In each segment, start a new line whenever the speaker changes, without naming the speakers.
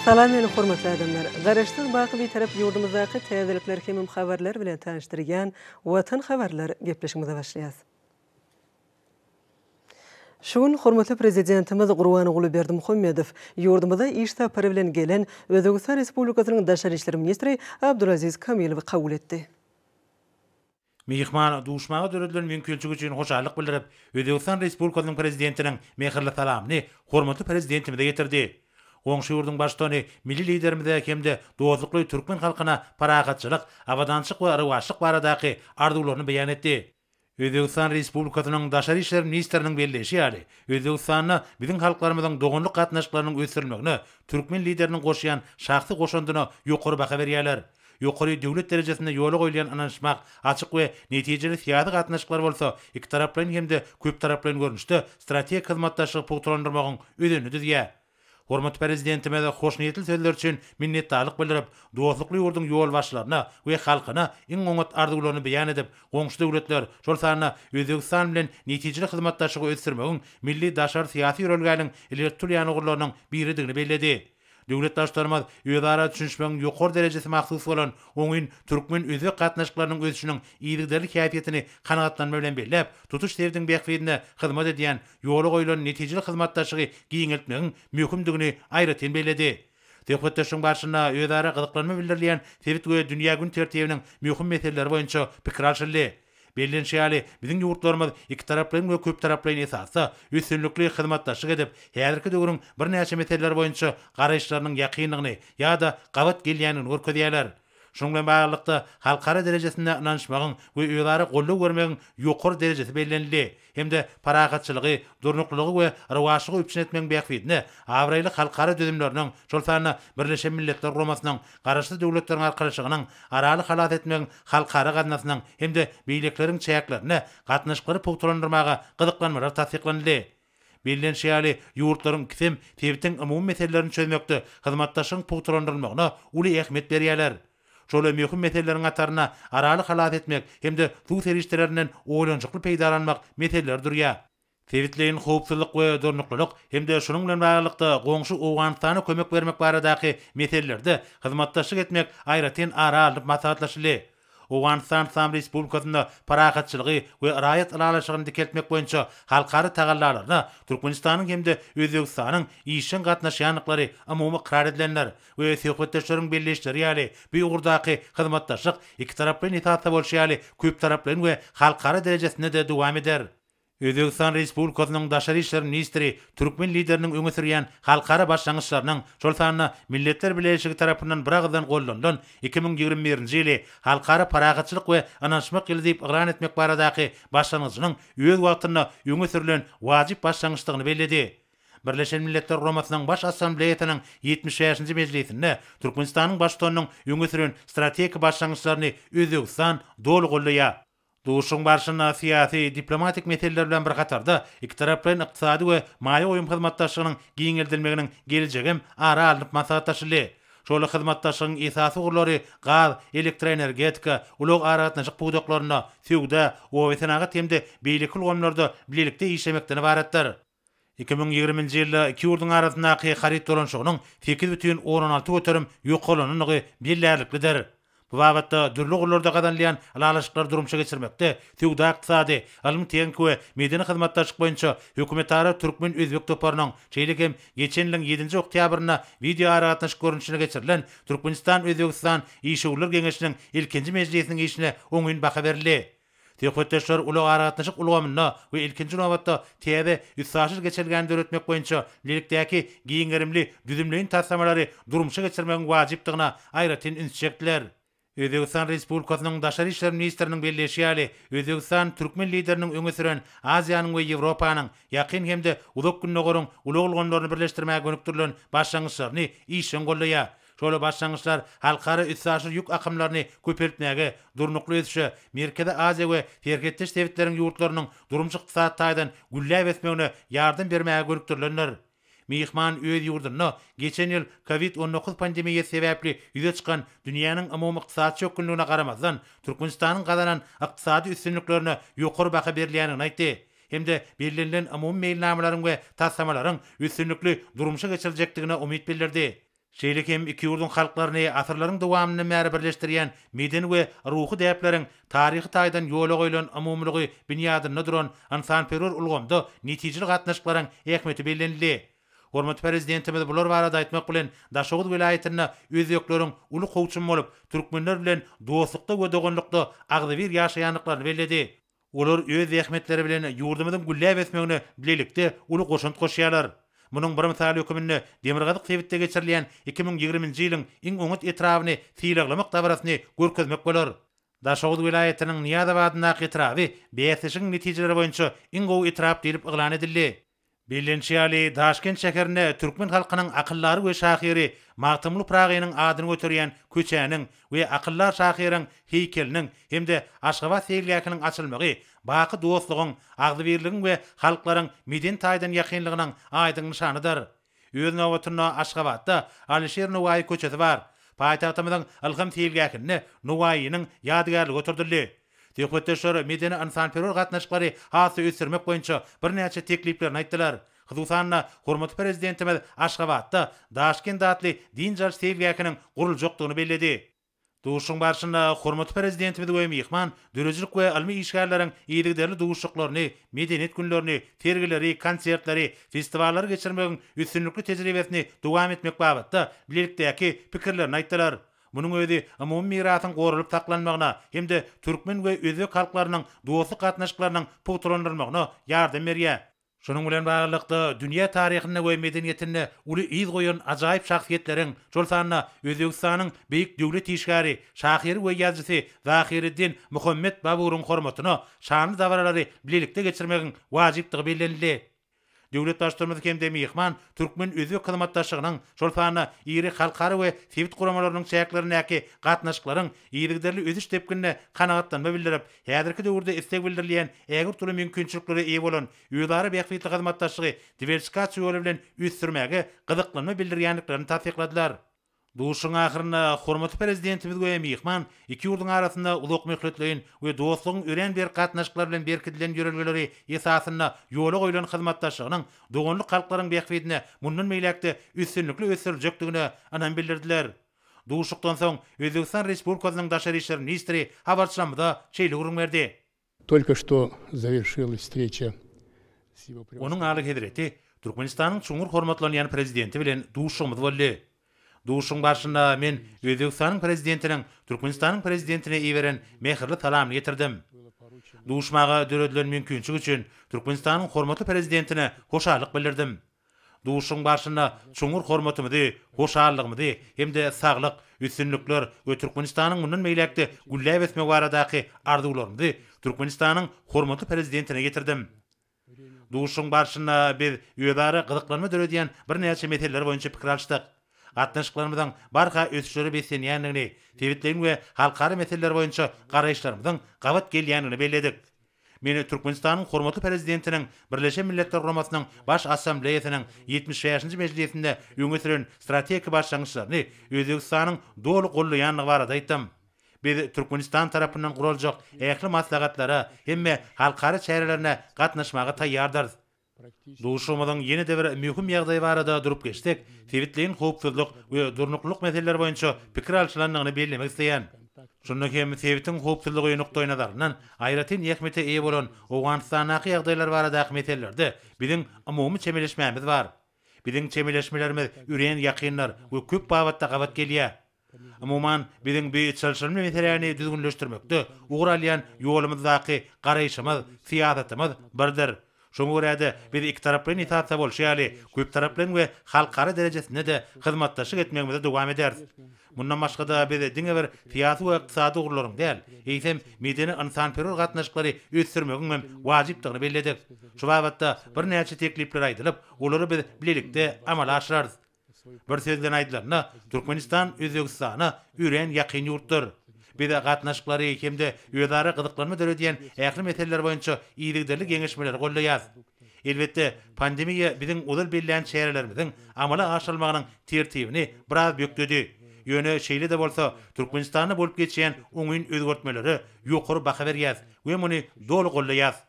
Salam meni hormatly adamlar! Garaşsyz baky Bitarap ýurdumyzdaky täzelikler hemem habarlar bilen tanyşdyrýan Watan habarlar gepleşigimize başlaýas. Şu gün hormatly Prezidentimiz Gurbanguly Berdimuhamedow ýurdumyza iş sapary bilen gelen Özbegistan Respublikasynyň Daşary işler ministri Abdulaziz Kamilowy kabul etdi.
Myhman duşmaga döredilen mümkinçilik üçin hoşallyk bildirip, Özbegistan Respublikasynyň Prezidentiniň mähirli salamyny hormatly Prezidentimize ýetirdi. Goňşy ýurduň Baştutany milli Liderimize hem-de dostlukly türkmen halkyna parahatçylyk, abadançylyk we rowaçlyk baradaky arzuwlaryny beýan etdi. Özbegistan Respublikasynyň Daşary işler ministriniň belleýşi ýaly, Özbegistanda biziň halklarymyzyň doganlyk gatnaşyklarynyň ösdürilmegine türkmen Lideriniň goşýan şahsy goşandyna ýokary baha berýärler. Ýokary döwlet derejesinde ýola goýulýan ynanyşmak, açyk we netijeli syýasy gatnaşyklar bolsa ikitaraplaýyn hem-de köptaraplaýyn görnüşde strategik hyzmatdaşlygy pugtalandyrmagyň özenini düzýär. Hormatly Prezidentimiz hoşniýetli sözler üçin minnetdarlyk bildirip, dostlukly ýurduň ýolbaşçylaryna we halkyna iň oňat arzuwlaryny beýan edip, goňşy döwletler, şol sanda Özbegistan bilen netijeli hyzmatdaşlygy ösdürmegiň milli daşary syýasy ýörelgäniň ileri tutulýan ugurlarynyň biridigini belledi. Döwlet Baştutanymyz özara düşünişmegiň ýokary derejesi mahsus bolan oňyn türkmen-özbek gatnaşyklarynyň ösüşiniň yzygiderli häsiýetini kanagatlanma bilen belläp, tutuş sebitiň bähbidine hyzmat edýän ýola goýlan netijeli hyzmatdaşlygy giňeltmegiň möhümdigini aýratyn belledi. Söhbetdeşligiň barşynda özara gyzyklanma bildirilýän sebit we dünýä gün tertibiniň möhüm meseleleri boýunça pikir alşyldy. Bellenişi ýaly, biziň ýurtlarymyz ikitaraplaýyn we köptaraplaýyn esasda üstünlikli hyzmatdaşlyk edip, häzirki döwrüň birnäçe meseleleri boýunça garaýyşlarynyň ýakynlygyny ýa-da gabat gelýändigini görkezýärler. Şunuň bilen baglylykda, halkara derejesinde ynanyşmagyň we özara goldaw bermegiň ýokary derejesi bellenildi hem-de parahatçylygy, durnuklylygy we rowaçlygy üpjün etmegiň bähbidine abraýly halkara düzümleriniň, şol sanda Birleşen Milletler Guramasynyň, Garaşsyz Döwletleriň Arkalaşygynyň, Araly halas etmegiň Halkara gaznasynyň hem-de beýlekileriň çäklerinde gatnaşyklary pugtalandyrmaga gyzyklanmalar tassyklanyldy. Bellenişi ýaly, ýurtlaryň ikisem sebitiň umumy meselelerini çözmekde hyzmatdaşlygyň pugtalandyrylmagyna uly ähmiýet berýärler. Şol möhüm meseleleriň hatarynda Araly halas etmek hem-de suw serişdelerinden oýlanyşykly peýdalanmak meseleleri durýar. Sebitleýin howpsuzlyk we durnuklylyk hem-de şunuň bilen baglylykda goňşy Owganystana kömek bermek baradaky meselelerde hyzmatdaşlyk etmek aýratyn ara alnyp maslahatlaşyldy. Owganystan Yslam Respublikasynda parahatçylygy we raýat ylalaşygyny dikeltmek boýunça halkara tagallalaryna Türkmenistanyň hem-de Özbegistanyň işjeň gatnaşýandyklary umumy ykrar edilendir we söhbetdeşleriň belleýişleri ýaly, bu ugurdaky hyzmatdaşlyk ikitaraplaýyn esasda bolşy ýaly köptaraplaýyn we halkara derejesinde-de dowam eder. Özbegistan Respublikasynyň Daşary işler ministri türkmen Lideriniň öňe sürýän halkara başlangyçlarynyň, şol sanda Milletler Bileleşigi tarapyndan biragyzdan goldanylan 2021-nji ýyly Halkara parahatçylyk we ynanyşmak ýyly diýip yglan etmek baradaky başlangyjynyň öz wagtynda öňe sürlen wajyp başlangyçdygyny belledi. Birleşen Milletler Guramasynyň Baş Assambleýasynyň 75-nji mejlisinde Türkmenistanyň Baştutanynyň öňe süren strategik başlangyçlaryny Özbegistan doly goldaýar. Duşuşygyň barşynda syýasy, diplomatik meseleler bilen bir hatarda, ikitaraplaýyn ykdysady we maýa goýum hyzmatdaşlygynyň giňeldilmeginiň gelejegem ara alnyp maslahatlaşyldy. Şol hyzmatdaşlygyň esasy ugurlary gaz, elektroenergetika, ulag-aragatnaşyk pudaklarynda, söwda, oba-senagat hem-de beýleki ulgamlarda bilelikde işlemekden ybaratdyr. 2020-nji ýylda iki ýurduň arasyndaky haryt dolanyşygynyň 8,6% ýokarlanandygy bellärliklidir. Bu babatda dürli ugurlarda gazanylýan ylalaşyklary durmuşa geçirmekde söwda-ykdysady, ylmy-tehniki we medeni hyzmatdaşlyk boýunça hökümetara türkmen-özbek toparynyň, şeýle hem geçen ýylyň ýedinji oktýabrynda wideoaragatnaşyk görnüşinde geçirilen Türkmenistan-Özbegistan işewürler geňeşiniň ilkinji mejlisiniň işine oňyn baha berildi. Söhbetdeşler ulag-aragatnaşyk ulgamynda we ilkinji nobatda täze üstaşyr geçelgäni döretmek boýunça bilelikdäki giň gerimli düzümleýin taslamalary durmuşa geçirmegiň wajypdygyna aýratyn üns çekdiler. Özbegistan Respublikasynyň Daşary işler ministriniň belleýşi ýaly, Özbegistan türkmen Lideriniň öňe süren Aziýanyň we Ýewropanyň, Ýakyn hem-de Uzak Gündogaryň ulag ulgamlaryny birleşdirmäge gönükdirilen başlangyçlaryny işjeň goldaýar. Şol başlangyçlar halkara üstaşyr ýük akymlaryny köpeltmäge, durnukly ösüşe, Merkezi Aziýa we serhetdeş sebitleriň ýurtlarynyň durmuş-ykdysady taýdan gülläp ösmegine ýardam bermäge gönükdirilendir. Myhman öz ýurdunda geçen ýyl Covid 19 pandemiýasy sebäpli ýüze çykan dünýäniň umumy ykdysady çökgünligine garamazdan, Türkmenistanyň gazanan ykdysady üstünliklerine ýokary baha berilýändigini aýtdy hem-de bellenilen umumy meýilnamalaryň we taslamalaryň üstünlikli durmuşa geçiriljekdigine umyt bildirdi. Şeýle hem iki ýurduň halklaryny asyrlaryň dowamyndan bäri birleşdirýän medeni we ruhy däpleriň taryhy taýdan ýola goýlan umumylygy binýadynda duran ynsanperwer ulgamda netijeli gatnaşyklaryň ähmiýeti bellenildi. Hormatly Prezidentimiz bular barada aýtmak bilen, Daşoguz welaýatynda özbekleriň uly kowçum bolup, türkmenler bilen dostlukda we doganlykda agzybir ýaşaýandyklaryny belledi. Olar öz zähmetleri bilen ýurdumyzyň gülläp ösmegine bilelikde uly goşant goşýarlar. Munuň bir mysaly höküminde demirgazyk sebitde geçirilýän 2020-nji ýylyň iň oňat etrabyny sylaglamak dabarasyny görkezmek bolar. Daşoguz welaýatynyň Nyýazow adyndaky etraby bäsleşigiň netijeleri boýunça iň gowy etrap diýlip yglan edildi. Bellenişi ýaly, Daşkent şäherinde türkmen halkynyň akyldary we şahyry Magtymguly Pyragynyň adyny göterýän köçäniň we akyldar şahyryň heýkeliniň hem-de Aşgabat seýilgähiniň açylmagy baky dostlugyň, agzybirligiň we halklaryň medeni taýdan ýakynlygynyň aýdyň nyşanydyr. Öz nobatynda Aşgabatda Alyşir Nowaýy köçesi bar. Paýtagtymyzyň Ylham seýilgähinde Nowaýynyň ýadygärligi oturdyldy. Söhbetdeşler medeni-ynsanperwer gatnaşyklary has-da ösdürmek boýunça birnäçe tekliplerini aýtdylar. Hususan-da, hormatly Prezidentimiz Aşgabatda Daşkent atly dynç alyş seýilgähiniň guruljakdygyny belledi. Duşuşygyň barşynda hormatly Prezidentimiz we myhman döredijilik we ylmy işgärleriň yzygiderli duşuşyklaryny, medeniýet günlerini, sergileri, konsertleri, festiwallary geçirmegiň üstünlikli tejribesini dowam etmek babatda bilelikdäki pikirlerini aýtdylar. Munuň özi umumy mirasyň goralyp saklanmagyna hem-de türkmen we özbek halklarynyň dostluk gatnaşyklarynyň pugtalandyrylmagyna ýardam berýär. Şunuň bilen baglylykda, dünýä taryhynda we medeniýetinde uly yz goýan ajaýyp şahsyýetleriň, şol sanda Özbegistanyň beýik döwlet işgäri, şahyry we ýazyjysy Zahyriddin Muhammet Baburyň hormatyna şanly dabaralary bilelikde geçirmegiň wajypdygy bellenildi. Döwlet Baştutanymyz hem-de myhman türkmen-özbek hyzmatdaşlygynyň, şol sanda iri halkara we sebit guramalarynyň çäklerindäki gatnaşyklaryň yzygiderli ösüş depginine kanagatlanma bildirip, häzirki döwürde isleg bildirilýän ägirt uly mümkinçiliklere eýe bolan özara bähbitli hyzmatdaşlygy diwersifikasiýa ýoly bilen ösdürmäge gyzyklanma bildirýändiklerini tassykladylar. Duşuşygyň ahyrynda hormatly Prezidentimiz we myhman iki ýurduň arasynda uzakmöhletleýin we dostlugyň örän berk gatnaşyklar bilen berkidilen ýörelgeleri esasynda ýola goýlan hyzmatdaşlygynyň doganlyk halklaryň bähbidine mundan beýläk-de üstünlikli ösdüriljekdigine ynam bildirdiler. Duşuşykdan soň Özbegistan Respublikasynyň daşary işler ministri habarçylarymyza şeýle gürrüň berdi.
Tolko şto zawerşilas wstreça s ýego
Onuň Alyhezreti Türkmenistanyň çuňňur hormatlanýan Prezidenti bilen duşuşygymyz boldy. Duşuşygyň barşynda men Özbegistanyň Prezidentiniň Türkmenistanyň Prezidentine iberen mähirli salamyny getirdim. Duşmaga döredilen mümkinçilik üçin Türkmenistanyň hormatly Prezidentine hoşallyk bildirdim. Duşuşygyň barşynda çuňňur hormatymyzy, hoşallygymyzy hem-de saglyk, üstünlikler we Türkmenistanyň mundan beýläk-de gülläp ösmegi baradaky arzuwlarymyzy Türkmenistanyň hormatly Prezidentine ýetirdim. Duşuşygyň barşynda biz özara gyzyklanma döredýän birnäçe meseleler boýunça pikir alyşdyk. Gatnaşyklarymyzyň barha ösüşlere beslenýändigini, sebitleýin we halkara meseleler boýunça garaýyşlarymyzyň gabat gelýändigini belledik. Men Türkmenistanyň hormatly Prezidentiniň Birleşen Milletler Guramasynyň Baş Assambleýasynyň 75-nji mejlisinde öňe süren strategik başlangyçlaryny Özbegistanyň doly goldaýandygy barada aýtdym. Biz Türkmenistan tarapyndan guraljak ähli maslahatlara hem-de halkara çärelerine gatnaşmaga taýýardyrys. Duşuşygymyzyň ýene-de bir möhüm ýagdaýy barada durup geçsek, sebitleýin howpsuzlyk we durnuklylyk meseleleri boýunça pikir alşylandygyny bellemek isleýän. Şunda hem sebitiň howpsuzlygy nukdaýnazaryndan aýratyn ähmiýete eýe bolan Owganystandaky ýagdaýlar baradaky meselelerde biziň umumy çemeleşmämiz bar. Biziň çemeleşmelerimiz örän ýakyndyr we köp babatda gabat gelýär. Umuman, biziň bu çylşyrymly meseläni düzgünleşdirmekde ugur alýan ýolumyzdaky garaýşymyz, syýasatymyz birdir. Şoňa görä-de, biz ikitaraplaýyn esasda bolşy ýaly, köptaraplaýyn we halkara derejesinde-de hyzmatdaşlyk etmegimizi dowam ederis. Mundan başga-da, biz diňe bir syýasy we ykdysady ugurlaryň däl, eýsem, medeni-ynsanperwer gatnaşyklary ösdürmegiň hem wajypdygyny belledik. Şu babatda birnäçe teklipler aýdylyp, olary biz bilelikde amala aşyrarys. Bir söz bilen aýdylanda, Türkmenistan Özbegistana örän ýakyn ýurtdur. Biz gatnaşyklary hem-de özara gyzyklanma döredýän ähli meseleler boýunça yzygiderli geňeşmeleri goldaýarys. Elbetde, pandemiýa biziň ozal bellän çärelerimiziň amala aşyrylmagynyň tertibini biraz bökdedi. Ýöne şeýle-de bolsa, Türkmenistanda bolup geçýän oňyn özgertmelere ýokary baha berýäris we muny doly goldaýarys.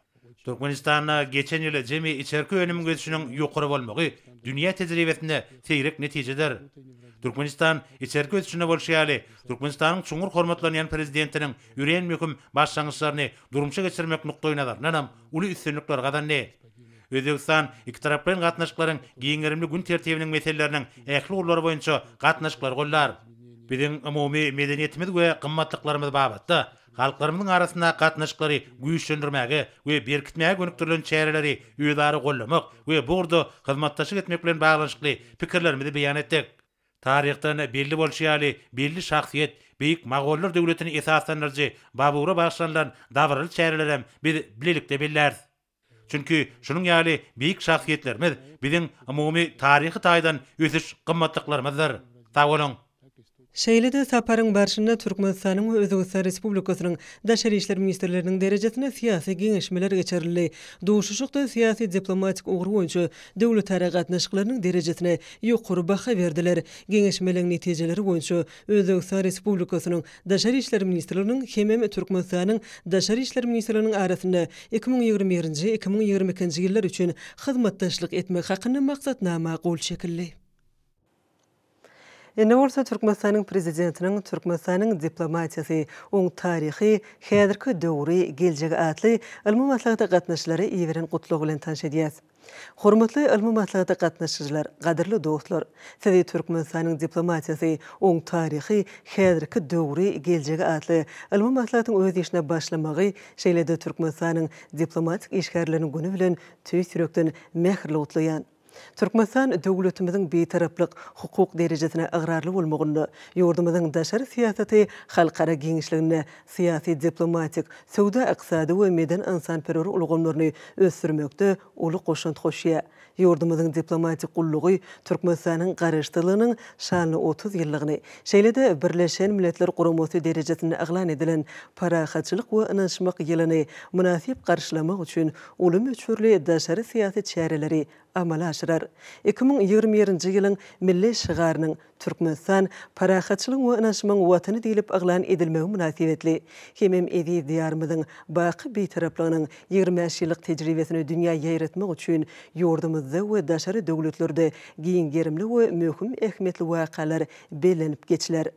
Türkmenistanda geçen ýyl jemi içerki önümiň ösüşiniň ýokary bolmagy dünýä tejribesinde seýrek netijedir. Türkmenistan içerki ösüşinde bolşy ýaly, Türkmenistanyň çuňňur hormatlanýan Prezidentiniň örän möhüm başlangyçlaryny durmuşa geçirmek nukdaýnazaryndanam uly üstünlikleri gazandy. Özbegistan ikitaraplaýyn gatnaşyklaryň giň gerimli gün tertibiniň meseleleriniň ähli ugurlary boýunça gatnaşyklary goldar. Biziň umumy medeniýetimiz we gymmatlyklarymyz babatda halklarymyzyň arasyndaky gatnaşyklary güýçlendirmäge we berkitmäge gönükdirilen çäreleri özara goldamak we bu ugurda hyzmatdaşlyk etmek bilen baglanyşykly pikirlerimizi beýan etdik. Taryhdan belli bolşy ýaly, belli şahsyýet, Beýik Mogollar döwletini esaslandyryjy Babura bagyşlanylan dabaraly çärelerem biz bilelikde belläris. Çünki şunuň ýaly beýik şahsyýetlerimiz biziň umumy taryhy taýdan ösüş gymmatlyklarymyzdyr. Sag boluň!
Şeýle-de saparyň barşynda Türkmenistanyň we Özbegistan Respublikasynyň Daşary işler ministrleriniň derejesinde syýasy geňeşmeler geçirildi. Duşuşykda syýasy-diplomatik ugur boýunça döwletara gatnaşyklarynyň derejesine ýokary baha berdiler. Geňeşmeleriň netijeleri boýunça Özbegistan Respublikasynyň Daşary işler ministrliginiň hemem Türkmenistanyň Daşary işler ministrliginiň arasynda 2021-nji, 2022-nji ýyllar üçin hyzmatdaşlyk etmek hakynda maksatnama gol çekildi. Indi bolsa Türkmenistanyň Prezidentiniň Türkmenistanyň diplomatiýasy, oň taryhy, häzirki döwri, geljegi atly ylmy maslahata gatnaşyjylara iberen gutlagy bilen tanyş edýäs. Hormatly ylmy maslahata gatnaşyjylar, gadyrly dostlar! Sizi Türkmenistanyň diplomatiýasy, oň taryhy, häzirki döwri, geljegi atly ylmy maslahatyň öz işine başlamagy, şeýle-de Türkmenistanyň diplomatik işgärleriniň güni bilen tüýs ýürekden mähirli gutlaýan. Türkmenistan döwletimiziň Bitaraplyk hukuk derejesine ygrarly bolmagynda, ýurdumyzyň daşary syýasaty halkara giňişliginde syýasy-diplomatik, söwda-ykdysady we medeni-ynsanperwer ulgamlaryny ösdürmekde uly goşant goşýar. Ýurdumyzyň diplomatik gullugy Türkmenistanyň Garaşsyzlygynyň şanly 30 ýyllygyny, şeýle-de Birleşen Milletler Guramasy derejesinde yglan edilen Parahatçylyk we ynanyşmak ýylyny mynasyp garşylamak üçin uly möçberli daşary syýasy çäreleri amala aşyrar. 2021-nji ýylyň milli şygarynyň Türkmenistan, parahatçylygyň we ynanyşmagyň Watany diýlip yglan edilmegi mynasybetli hemem eziz Diýarymyzyň baky Bitaraplygynyň 25 ýyllyk tejribesini dünýä ýaýratmak üçin ýurdumyzda we daşary döwletlerde giň gerimli we möhüm ähmiýetli wakalar bellenip geçiler.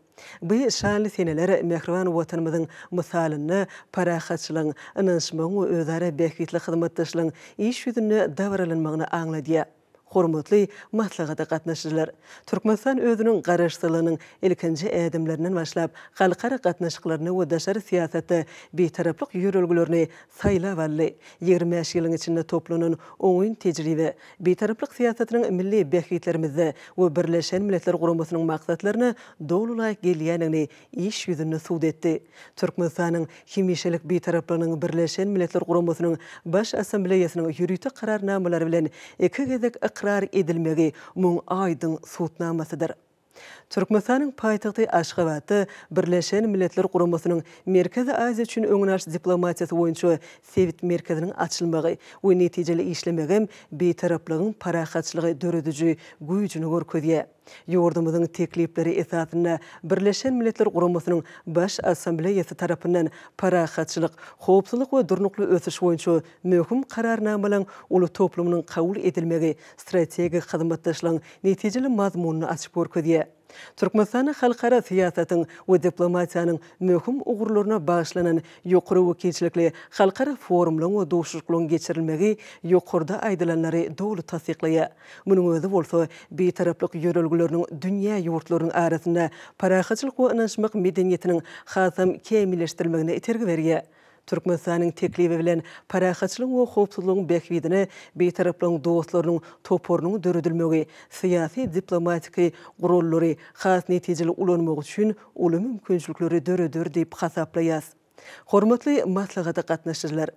Bu şanly seneler mähriban Watanymyzyň mysalynda parahatçylygyň, ynanyşmagyň we özara bähbitli hyzmatdaşlygyň iş ýüzünde dabaralanmagyny aňladýar. Hormatly maslahata gatnaşyjylar! Türkmenistan özüniň Garaşsyzlygynyň ilkinji ädimlerinden başlap, halkara gatnaşyklarynda we daşary syýasatda Bitaraplyk ýörelgelerini saýlap aldy. 25 ýylyň içinde toplanan oňyn tejribe Bitaraplyk syýasatynyň milli bähbitlerimizde we Birleşen Milletler Guramasynyň maksatlaryna doly laýyk gelýändigini iş ýüzünde subut etdi. Türkmenistanyň hemişelik Bitaraplygynyň Birleşen Milletler Guramasynyň Baş Assambleýasynyň ýörite Kararnamalary bilen iki gezek ykrar edilmegi muň aýdyň subutnamasydyr. Türkmenistanyň paýtagty Aşgabatda Birleşen Milletler Guramasynyň Merkezi Aziýa üçin öňüni alyş diplomatiýasy boýunça sebit merkeziniň açylmagy we netijeli işlemegem Bitaraplygyň parahatçylygy dörediji güýjüni görkezýär. Ýurdumyzyň teklipleri esasynda Birleşen Milletler Guramasynyň Baş Assambleýasy tarapyndan parahatçylyk, howpsuzlyk we durnukly ösüş boýunça möhüm Kararnamalaryň uly toplumynyň kabul edilmegi strategik hyzmatdaşlygyň netijeli mazmunyny açyp görkezýär. Türkmenistanda halkara syýasatyň we diplomatiýanyň möhüm ugurlaryna bagyşlanan ýokary wekilçilikli halkara forumlaryň we duşuşyklaryň geçirilmegi ýokarda aýdylanlary doly tassyklaýar. Munuň özi bolsa Bitaraplyk ýörelgeleriniň dünýä ýurtlarynyň arasynda parahatçylyk we ynanyşmak medeniýetiniň hasam kämilleşdirilmegine itergi berýär. Türkmenistanyň teklibi bilen parahatçylygyň we howpsuzlygyň bähbidine Bitaraplygyň dostlarynyň toparynyň döredilmegi syýasy-diplomatiki gurallary has netijeli ulanmak üçin uly mümkinçilikleri döreder diýip hasaplaýarys. Hormatly maslahata gatnaşyjylar!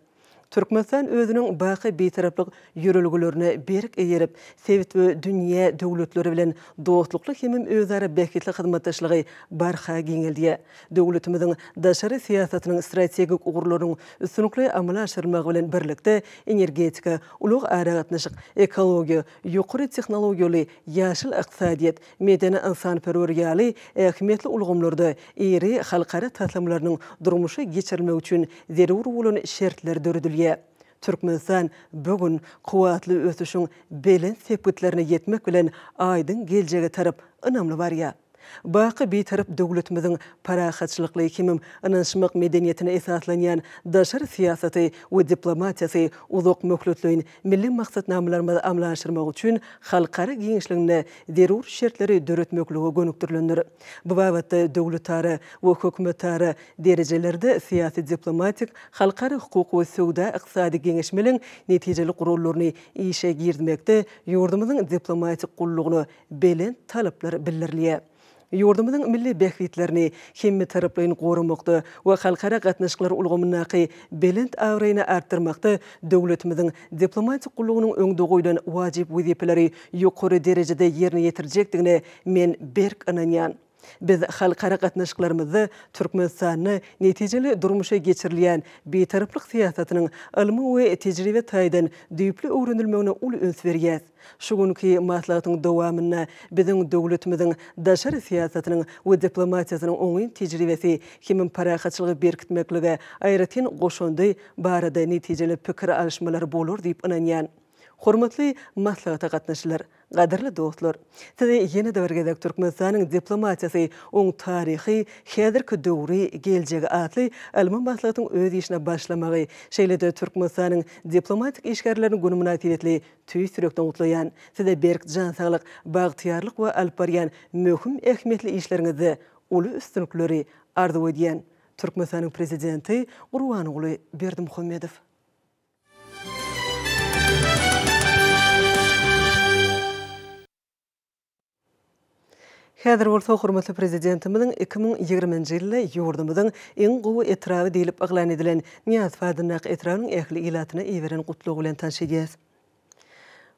Türkmenistan özüniň baky Bitaraplyk ýörelgelerine berk eýerip, sebit we dünýä döwletleri bilen dostlukly hemem özara bähbitli hyzmatdaşlygy barha giňeldýär. Döwletimiziň daşary syýasatynyň strategik ugurlarynyň üstünlikli amala aşyrylmagy bilen birlikde, energetika, ulag-aragatnaşyk, ekologiýa, ýokary tehnologiýaly ýaşyl ykdysadyýet, medeni-ynsanperwer ýaly ähmiýetli ulgamlarda iri halkara taslamalarynyň durmuşa geçirilmegi üçin zerur bolan şertler döredilýär. Türkmenistan bu gün kuwwatly ösüşiň belent sepgitlerine ýetmek bilen aýdyň geljege tarap ynamly barýar. Baky Bitarap döwletimiziň parahatçylykly hemem ynanyşmak medeniýetine esaslanýan daşary syýasaty we diplomatiýasy uzak möhletleýin milli maksatnamalarymyzy amala aşyrmak üçin halkara giňişliginde zerur şertleri döretmeklige gönükdirilendir. Bu babatda döwletara we hökümetara derejelerde syýasy-diplomatik, halkara hukuk we söwda-ykdysady geňeşmeliň netijeli gurallaryny işe girizmekde ýurdumyzyň diplomatik gullugyna belent talaplar bildirilýär. Ýurdumyzyň milli bähbitlerini hemmetaraplaýyn goramakda we halkara gatnaşyklar ulgamyndaky belent abraýyny artdyrmakda döwletimiziň diplomatik gullugynyň öňde goýlan wajyp wezipeleri ýokary derejede ýerine ýetirjekdigine men berk ynanýan. Biz halkara gatnaşyklarymyzda Türkmenistanda netijeli durmuşa geçirilýän Bitaraplyk syýasatynyň ylmy we tejribe taýdan düýpli öwrenilmegine uly üns berýäs. Şu günki maslahatyň dowamynda biziň döwletimiziň daşary syýasatynyň we diplomatiýasynyň oňyn tejribesi hemem parahatçylygy berkitmeklige aýratyn goşandy barada netijeli pikir alyşmalar bolar diýip ynanýan. Hormatly maslahata gatnaşyjylar! Gadyrly dostlar! Sizi ýene-de bir gezek Türkmenistanyň diplomatiýasy, oň taryhy, häzirki döwri, geljegi atly ylmy maslahatyň öz işine başlamagy, şeýle-de Türkmenistanyň diplomatik işgärleriniň güni mynasybetli tüýs ýürekden gutlaýan. Size berk jan saglyk, bagtyýarlyk we alyp barýan möhüm ähmiýetli işleriňizde uly üstünlikleri arzuw edýän. Türkmenistanyň Prezidenti Gurbanguly Berdimuhamedow. Häzir bolsa hormatly Prezidentimiziň 2020-nji ýylda ýurdumyzyň iň gowy etraby diýlip yglan edilen Nyýazow adyndaky etrabyň ähli ilatyna iberen gutlagy bilen tanyş edýäris.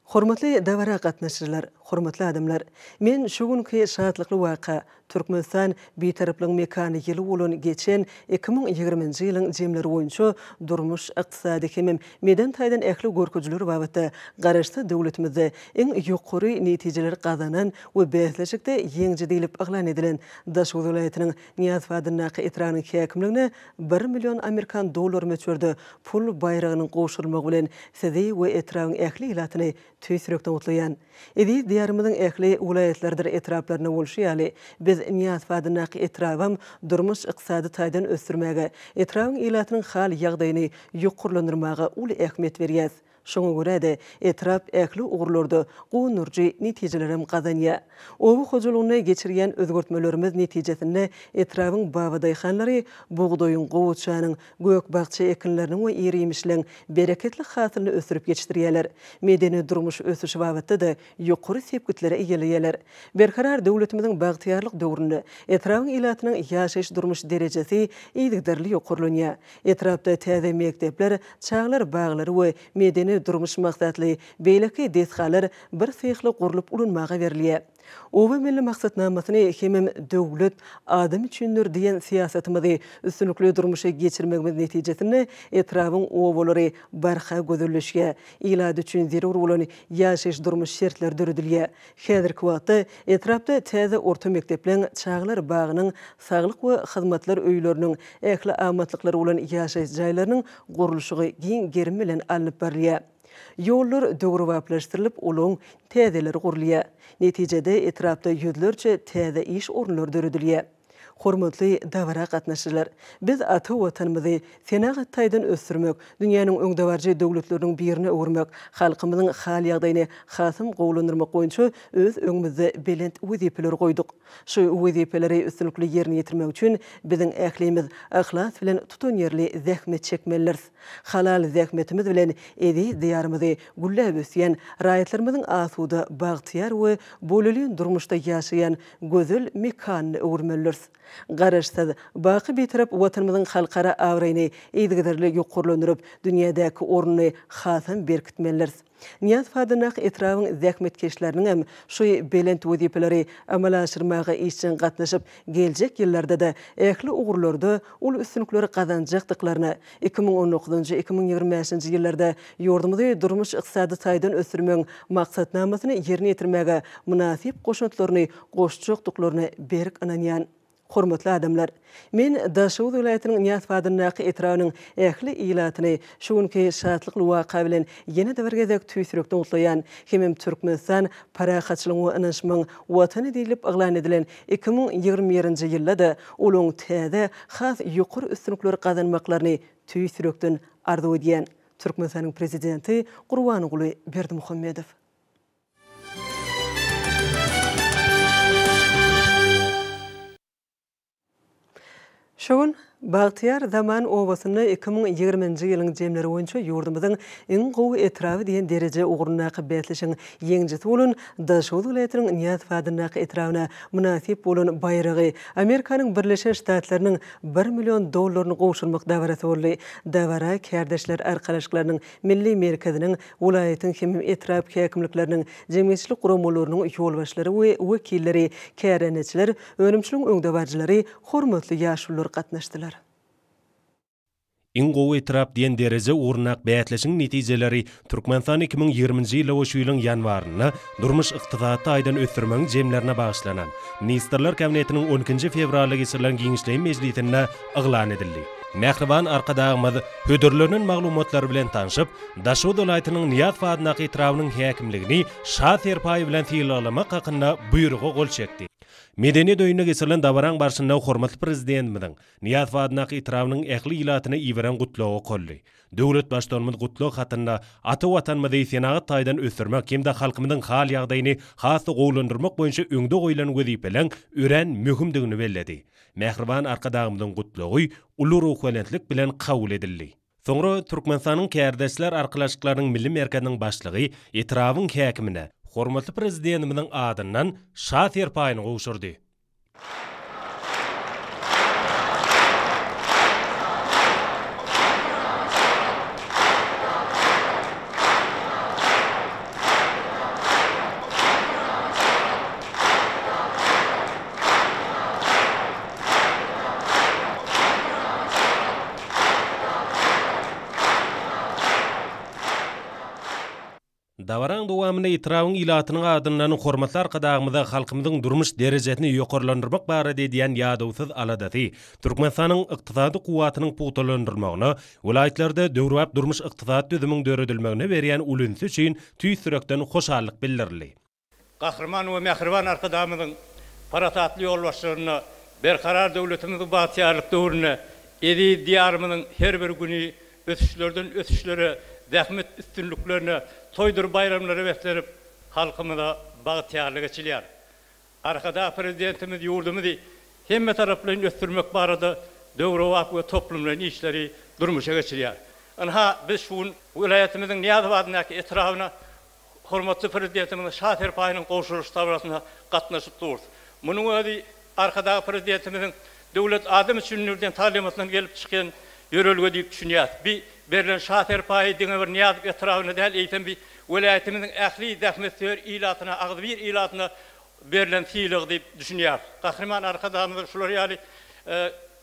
Hormatly dabara gatnaşyjylar, hormatly adamlar! Men şu günki şatlykly waka, Türkmenistan Bitaraplygyň mekany ýyly bolan geçen 2020-nji ýylyň jemleri boýunça durmuş, ykdysady hemem medeni taýdan ähli görkezijiler babatda Garaşsyz döwletimizde iň ýokary netijeleri gazanan we bäsleşikde ýeňiji diýlip yglan edilen Daşoguz welaýatynyň Nyýazow adyndaky etrabynyň häkimligine bir million amerikan dollary möçberde pul baýragynyň gowşurylmagy bilen sizi we etrabyň ähli ilatyny tüýs ýürekden gutlaýan. Eziz Diýarymyzyň ähli welaýatlarydyr etraplarynda bolşy ýaly, biz Nyýazow adyndaky etrabam durmuş-ykdysady taýdan ösdürmäge, etrabyň ilatynyň hal-ýagdaýyny ýokarlandyrmaga uly ähmiýet berýäs. Şoňa görä-de, etrap ähli ugurlarda guwandyryjy netijelerem gazanýar. Oba hojalygynda geçirýän özgertmelerimiz netijesinde etrabyň babadaýhanlary bugdaýyň, gowaçanyň, gök-bakja ekinleriniň we ir-iýmişleň bereketli hasylyny ösdürip ýetişdirýärler. Medeni-durmuş ösüşi babatda-da ýokary sepgitleri eýeleýärler. Berkarar döwletimiziň bagtyýarlyk döwründe etrabyň ilatynyň ýaşaýyş-durmuş derejesi yzygiderli ýokarlanýar. Etrapda täze mekdepler, çagalar baglary we medeni-durmuş maksatly beýleki desgalar birsyhly gurlup ulanmaga berilýär. Oba milli maksatnamasyny hemem Döwlet adam üçindir diýen syýasatymyzy üstünlikli durmuşa geçirmegimiz netijesinde etrabyň obalary barha gözelleşýär, ilat üçin zerur bolan ýaşaýyş-durmuş şertleri döredilýär. Häzirki wagtda etrapda täze orta mekdepleň, çagalar bagynyň, saglyk we hyzmatlar öýleriniň, ähli amatlyklary bolan ýaşaýyş jaýlarynyň gurluşygy giň gerim bilen alnyp barylýar. Ýollar döwrebaplaşdyrylyp, olaň täzeleri gurulýar. Netijede, etrapda ýüzlerçe täze iş orunlary döredilýär. Hormatly dabara gatnaşyjylar! Biz ata Watanymyzy senagat taýdan ösdürmek, dünýäniň öňdebaryjy döwletleriniň birine öwürmek, halkymyzyň hal-ýagdaýyny hasam gowulandyrmak boýunça öz öňümizde belent wezipeleri goýduk. Şu wezipeleri üstünlikli ýerine ýetirmek üçin biziň ählimiz yhlas bilen tutanýerli zähmet çekmelidiris. Halal zähmetimiz bilen eziz Diýarymyzy gülläp ösýän, raýatlarymyzyň asuda, bagtyýar we bolelin durmuşda ýaşaýan gözel mekanyna öwürmelidiris. Garaşsyz, baky Bitarap Watanymyzyň halkara abraýyny yzygiderli ýokarlandyryp, dünýädäki ornuny hasam berkitmelidiris. Nyýazow adyndaky etrabyň zähmetkeşleriniňem şu belent wezipeleri amala aşyrmaga işjeň gatnaşyp, geljek ýyllarda-da ähli ugurlarda uly üstünlikleri gazanjakdyklaryna, 2019-njy, 2025-nji ýyllarda ýurdumyzy durmuş-ykdysady taýdan ösdürmegiň maksatnamasyny ýerine ýetirmäge mynasyp goşantlaryny goşjakdyklaryna berk ynanýan. Hormatly adamlar! Men Daşoguz welaýatynyň Nyýazow adyndaky etrabynyň ähli ilatyny şu günki şatlykly waka bilen ýene-de bir gezek tüýs ýürekden gutlaýan hemem Türkmenistan parahatçylygyň we ynanyşmagyň Watany diýlip yglan edilen 2021-nji ýylda-da olaň täze, has ýokary üstünlikleri gazanmaklaryny tüýs ýürekden arzuw edýän. Türkmenistanyň Prezidenti Gurbanguly Berdimuhamedow. Şu gün Bagtyýar zaman obasynda 2020-nji ýylyň jemleri boýunça ýurdumyzyň iň gowy etraby diýen dereje ugrundaky bäsleşigiň ýeňijisi bolan Daşoguz welaýatynyň Nyýazow adyndaky etrabyna mynasyp bolan baýragy, Amerikanyň Birleşen Ştatlarynyň bir million dollaryny gowşurmak dabarasy boldy. Dabara Kärdeşler arkalaşyklarynyň Milli merkeziniň, welaýatyň hem etrap häkimlikleriniň, jemgyýetçilik guramalarynyň ýolbaşçylary we wekilleri, kärendeçiler, önümçiligiň öňdebaryjylary, hormatly ýaşulular gatnaşdylar.
Iň gowy etrap diýen dereje ugrundaky bäsleşigiň netijeleri Türkmenistan 2020-nji ýylda we şu ýylyň ýanwarynda durmuş-ykdysady taýdan ösdürmegiň jemlerine bagyşlanan Ministrler Kabinetiniň on ikinji fewralda geçirilen giňişleýin mejlisinde yglan edildi. Mähriban Arkadagymyz hödürlenen maglumatlar bilen tanşyp, Daşoguz welaýatynyň Nyýazow adyndaky etrabynyň häkimligini Şa serpaýy bilen sylaglamak hakynda Buýruga gol çekdi. Medeniýet öýünde geçirilen dabaraň barşynda hormatly Prezidentimiziň Nyýazow adyndaky etrabynyň ähli ilatyna iberen Gutlagy okaldy. Döwlet Baştutanymyz Gutlag hatynda ata Watanymyzy senagat taýdan ösdürmek hem-de halkymyzyň hal-ýagdaýyny has-da gowulandyrmak boýunça öňde goýlan wezipeleň örän möhümdigini belledi. Mähriban Arkadagymyzyň Gutlagy uly ruhubelentlik bilen kabul edildi. Soňra Türkmenistanyň Kärdeşler arkalaşyklarynyň Milli merkeziniň başlygy etrabyň häkimine hormatly Prezidentimiziň adyndan Şa serpaýyny gowşurdy. Dabaraň dowamynda etrabyň ilatynyň adyndan hormatly Arkadagymyza halkymyzyň durmuş derejesini ýokarlandyrmak barada edýän ýadawsyz aladasy, Türkmenistanyň ykdysady kuwwatynyň pugtalandyrylmagyna, welaýatlarda döwrebap durmuş-ykdysady düzümiň döredilmegine berýän uly ünsi üçin tüýs ýürekden hoşallyk bildirildi.
Gahryman we mähriban Arkadagymyzyň parasatly ýolbaşçylygynda Berkarar döwletimiziň bagtyýarlyk döwründe eziz Diýarymyzyň her bir güni ösüşlerden ösüşlere, zähmet üstünliklerine, toýdur baýramlara beslenip, halkymyza bagtyýarlyk eçilýär. Arkadag Prezidentimiz ýurdumyzy hemmetaraplaýyn ösdürmek barada döwrebap we toplumlaýyn işleri durmuşa geçirýär. Ynha, biz şu gün welaýatymyzyň Nyýazow adyndaky etrabyna hormatly Prezidentimiziň Şa serpaýynyň gowşurylyş dabarasyna gatnaşyp durus. Munuň özi Arkadag Prezidentimiziň Döwlet adam üçindir diýen taglymatyndan gelip çykýan ýörelge diýip düşünýäris. Bi berlen Şa serpaýy diňe bir Nyýazow etrabyna däl, eýsem bi welaýatymyzyň ähli zähmetsöýer ilatyna, agzybir ilatyna berlen sylag diýip düşünýäris. Gahryman Arkadagymyzyň şular ýaly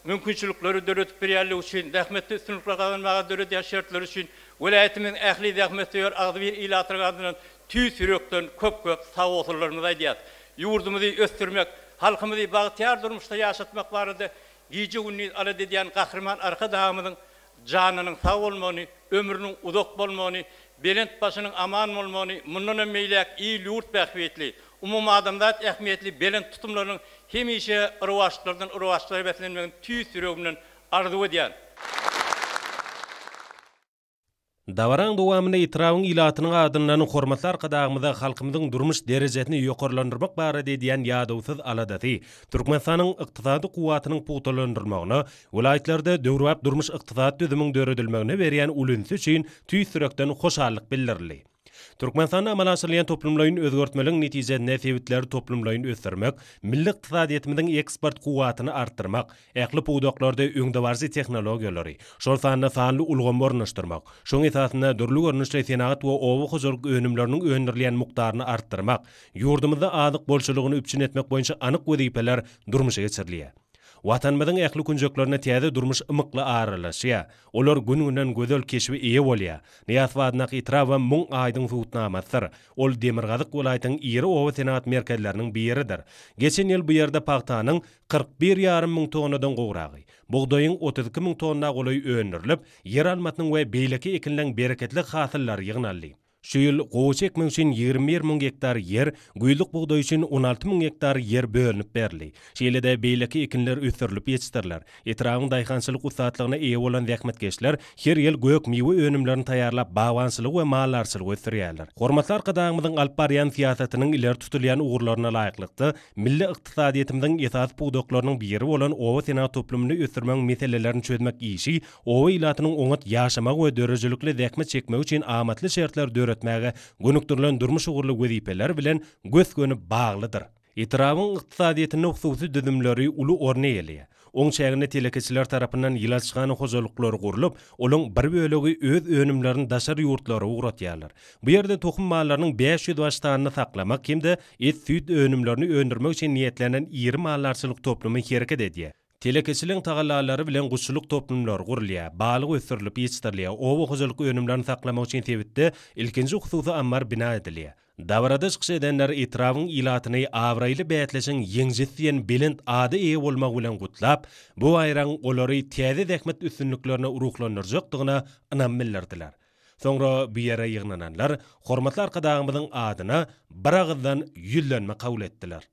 mümkinçilikleri döredip berýänligi üçin, zähmetde üstünlikler gazanmaga döredýän şertleri üçin welaýatymyzyň ähli zähmetsöýer agzybir ilatynyň adyndan tüýs ýürekden köp-köp sagbolsunlarymyzy aýdýarys. Ýurdumyzy ösdürmek, halkymyzy bagtyýar durmuşda ýaşatmak barada gije-gündiz alada edýän Gahryman Arkadagymyzyň janynyň sag bolmagyny, ömrüniň uzak bolmagyny, belent başynyň aman bolmagyny, mundanam beýläk il-ýurt bähbitli, umumadamzat ähmiýetli belent tutumlarynyň hemişe rowaçlardan rowaçlara beslenmegini tüýs ýüregimden arzuw edýän.
Dabaraň dowamynda etrabyň ilatynyň adyndan hormatly Arkadagymyza halkymyzyň durmuş derejesini ýokarlandyrmak barada edýän ýadawsyz aladasy, Türkmenistanyň ykdysady kuwwatynyň pugtalandyrylmagyna, welaýatlarda döwrebap durmuş-ykdysady düzümiň döredilmegine berýän uly ünsi üçin tüýs ýürekden hoşallyk bildirildi. Türkmenistanda amala aşyrylýan toplumlaýyn özgertmeligiň netijesinde sebitleri toplumlaýyn ösdürmek, milli ykdysadyýetimiziň eksport kuwwatyny artdyrmak, ähli pudaklarda öňdebaryjy tehnologiýalary, şol sanda sanly ulgamy ornaşdyrmak, şonuň esasynda dürli görnüşli senagat we oba hojalyk önümleriniň öndürilýän mukdaryny artdyrmak, ýurdumyzda azyk bolçulygyny üpjün etmek boýunça anyk wezipeler durmuşa geçirilýär. Watanymyzyň ähli künjeklerine täze durmuş ymykly aralaşýar. Olar gün-günden gözel keşbe eýe bolýar. Nyýazow adyndaky etrabam muň aýdyň subutnamasydyr. Ol demirgazyk welaýatyň iri oba senagat merkezleriniň biridir. Geçen ýyl bu ýerde pagtanyň 41 ýarym müň tonnadan gowragy, bugdaýyň 32 müň tonna golaýy öndürilip, ýeralmasynyň we beýleki ekinleň bereketli hasyllary ýygnaldy. Şu ýyl gowaça ekmek üçin 21 müň gektar ýer, güýzlük bugdaý üçin 16 müň gektar ýer bölünip berildi. Şeýle-de beýleki ekinler ösdürilip ýetişdiriler. Etrabyň daýhançylyk ussatlygyna eýe bolan zähmetkeşler her ýyl gök-miwe önümlerini taýýarlap bagbançylygy we maldarçylygy ösdürýärler. Hormatly Arkadagymyzyň alyp barýan syýasatynyň ileri tutulýan ugurlaryna laýyklykda, milli ykdysadyýetimiziň esasy pudaklarynyň biri bolan oba senagat toplumyny ösdürmegiň meselelerini çözmek işi oba ilatynyň oňat ýaşamagy we döredijilikli zähmet çekmegi üçin amatly şertleri döretmäge gönükdirilen durmuş ugurly wezipeler bilen gös-göni baglydyr. Etrabyň ykdysadyýetinde hususy düzümleri uly orun eýeleýär. Oň çäginde telekeçiler tarapyndan ýyladyşhana hojalyklary gurlup, olaň bir bölegi öz önümlerini daşary ýurtlara ugratýarlar. Bu ýerde tohum mallarynyň 500 baş sanyny saklamak hem-de et-süýt önümlerini öndürmek üçin niýetlenen iri maldarçylyk toplumy hereket edýär. Telekeçiligiň tagallalary bilen guşçulyk toplumlary gurulýar, balyk ösdürilip ýetişdirilýär, oba hojalyk önümlerini saklamak üçin sebitde ilkinji hususy ammar bina edilýär. Dabarada çykyş edenler etrabyň ilatyny abraýly bäsleşigiň ýeňijisi diýen belent ada eýe bolmagy bilen gutlap, bu baýragyň olary täze zähmet üstünliklerine ruhlandyrjakdygyna ynam bildirdiler. Soňra bu ýere ýygnananlar hormatly Arkadagymyzyň adyna biragyzdan ýüzlenme kabul etdiler.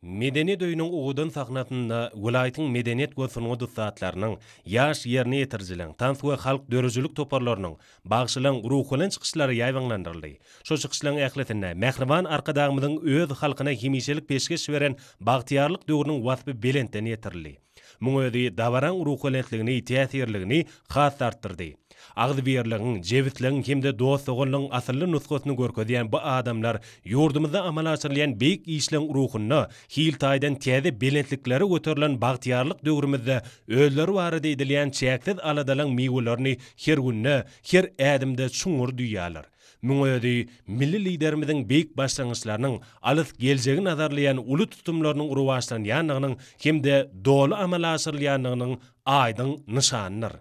Medeniýet öýüniň owadan sahnasynda welaýatyň medeniýet we sungat ussatlarynyň, ýaş ýerine ýetirijileriň, tans we halk döredijilik toparlarynyň, bagşylaryň ruhubelent çykyşlary ýaýbaňlandyryldy. Şol çykyşlaryň ählisinde mähriban Arkadagymyzyň öz halkyna hemişelik peşgeş beren bagtyýarlyk döwrüniň waspy belentden ýetirildi. Muň özi dabaraň ruhubelentligini, täsirligini has-da artdyrdy. Agzybirligiň, jebisligiň hem-de dost-doganlygyň asylly nusgasyny görkezýän bu adamlar ýurdumyzda amala aşyrylýan beýik işleň ruhunda hil taýdan täze belentliklere göterilen bagtyýarlyk döwrümizde özleri barada edilýän çäksiz aladalaň miwelerini her günde, her ädimde çuňňur duýýarlar. Muň özi milli Liderimiziň beýik başlangyçlarynyň, alys geljegi nazarlaýan uly tutumlarynyň rowaçlanýandygynyň hem-de doly amala aşyrylýandygynyň aýdyň nyşanydyr.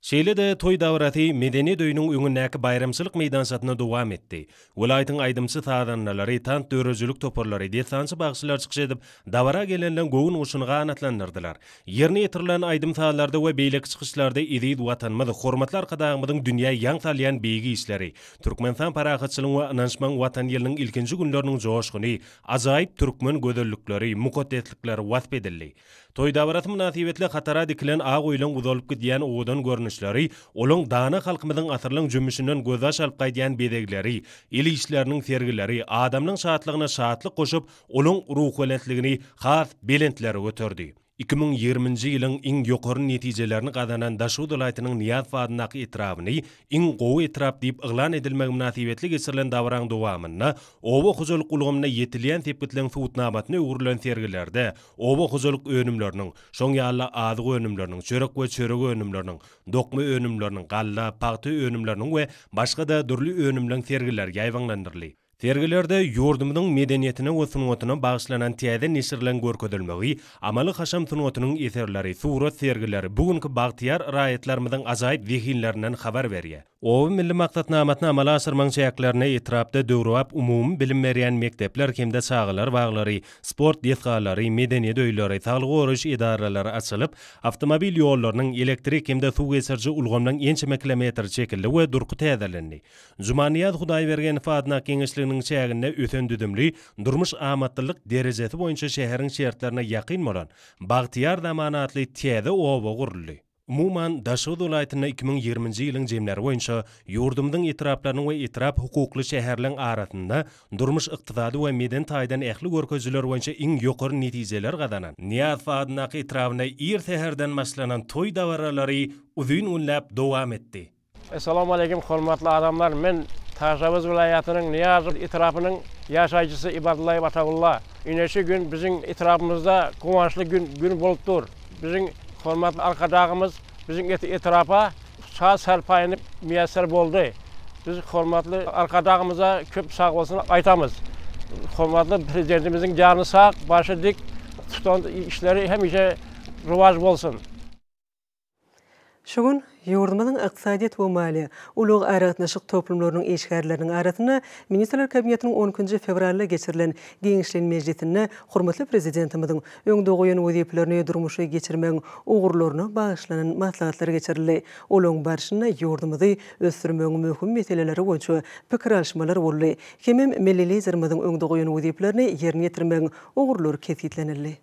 Şeýle-de toý dabarasy Medeniýet öýüniň öňündäki baýramçylyk meýdançasynda dowam etdi. Welaýatyň aýdymçy-sazandalary, tans döredijilik toparlary, dessançy bagşylar çykyş edip, dabara gelenleň göwün guşuny ganatlandyrdylar. Ýerine ýetirilen aýdym-sazlarda we beýleki çykyşlarda eziz Watanymyz, hormatly Arkadagymyzyň dünýä ýaň salýan beýik işleri, Türkmenistan parahatçylygyň we ynanyşmagyň Watany ýylynyň ilkinji günleriniň joşguny, ajaýyp türkmen gözellikleri, mukaddeslikleri wasp edildi. Toý dabarasy mynasybetli hatara dikilen ak öýleň uzalyp gidýän owadan görnüşleri, olaň dana halkymyzyň asyrlaň jümmüşinden gözbaş alyp gaýdýan bezegleri, el işleriniň sergileri adamlaň şatlygyna şatlyk goşup, olaň ruhubelentligini has belentlere göterdi. 2020-nji ýylyň iň ýokary netijelerini gazanan Daşoguz welaýatynyň Nyýazow adyndaky etrabyny iň gowy etrap diýip yglan edilmegi mynasybetli geçirilen dabaraň dowamynda oba hojalyk ulgamynda ýetilýän sepgitleň subutnamasyna öwrülen sergilerde oba hojalyk önümleriniň, şoň ýaly-da azyk önümleriniň, çörek we çörek önümleriniň, dokma önümleriniň, galla, pagta önümleriniň we başga-da dürli önümleň sergileri ýaýbaňlandyryldy. Sergilerde ýurdumyzyň medeniýetine we sungatyna bagyşlanan täze neşirleň görkezilmegi, amaly-haşam sungatynyň eserleri, surat sergileri bu günki bagtyýar raýatlarymyzyň ajaýyp zehinlerinden habar berýär. Oba milli maksatnamasyny amala aşyrmagyň çäklerinde etrapda döwrebap umumy bilim berýän mekdepler hem-de çagalar baglary, sport desgalary, medeniýet öýleri, saglygy goraýyş edaralary açylyp, awtomobil ýollarynyň, elektrik hem-de suw geçiriji ulgamlaryň ençeme kilometri çekildi we durky täzelendi. Jumanyýaz Hudaýbergenow adyndaky geňeşliginiň çäginde ösen düzümli, durmuş amatlylyk derejesi boýunça şäheriň şertlerine ýakyn bolan Bagtyýar zaman atly täze oba guruldy. Umuman, Daşoguz welaýatynda 2020-nji ýylyň jemleri boýunça ýurdumyzyň etraplarynyň we etrap hukukly şäherleň arasynda durmuş-ykdysady we medeni taýdan ähli görkezijiler boýunça iň ýokary netijeler gazanan Nyýazow adyndaky etrabynda ir säherden başlanan toý dabaralary uzyn günläp dowam etdi.
Essalamu aleýkum hormatly adamlar men Taşabuz welaýatynyň Nyýazow etrapynyň ýaşaýjysy Ibadullaýew Atagulla. Ine şu gün biziň etrapymyzda guwançly gün gün bolup dur. Biziň hormatly Arkadagymyz biziň etrapa şa serpaýyny miýesser boldy. Biz hormatly Arkadagymyza köp sagbolsun aýtamyz. Hormatly Prezidentimiziň jany sag, başy dik, tutan işleri hemişe. rowaç bolsun!
Şu gün ýurdumyzyň ykdysadyýet we maliýe, ulag-aragatnaşyk toplumlarynyň işgärleriniň arasynda Ministrler Kabinetiniň on ikinji fewralda geçirilen giňişleýin mejlisinde hormatly Prezidentimiziň öňde goýan wezipelerini durmuşa geçirmegiň ugurlaryna bagyşlanan maslahatlar geçirildi. Olaryň barşynda ýurdumyzy ösdürmegiň möhüm meseleleri boýunça pikir alyşmalar boldy hemem milli Liderimiziň öňde goýan wezipelerini ýerine ýetirmegiň ugurlary kesgitlenildi.